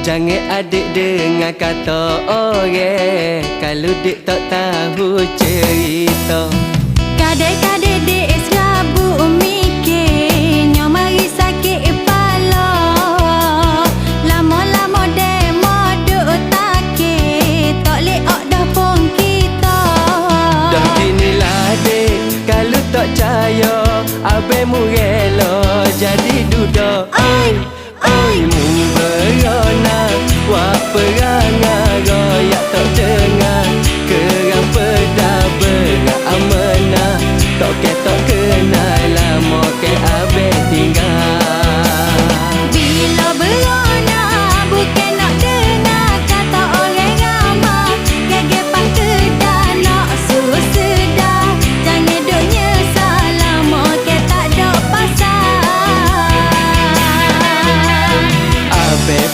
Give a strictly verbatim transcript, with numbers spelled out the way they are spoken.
Jangét adék deunga kato oré, ka ludék tok tahu ceurito. Kadé-kadé dek sirabu mike, nyoe mari sakét palo. Lamo-lamo deh modok take, tok lé ôk doh phôn kito. Doh kini lah dek, ka lheueh tok cayo, abéh murelo jadi dudo. Oi, oi,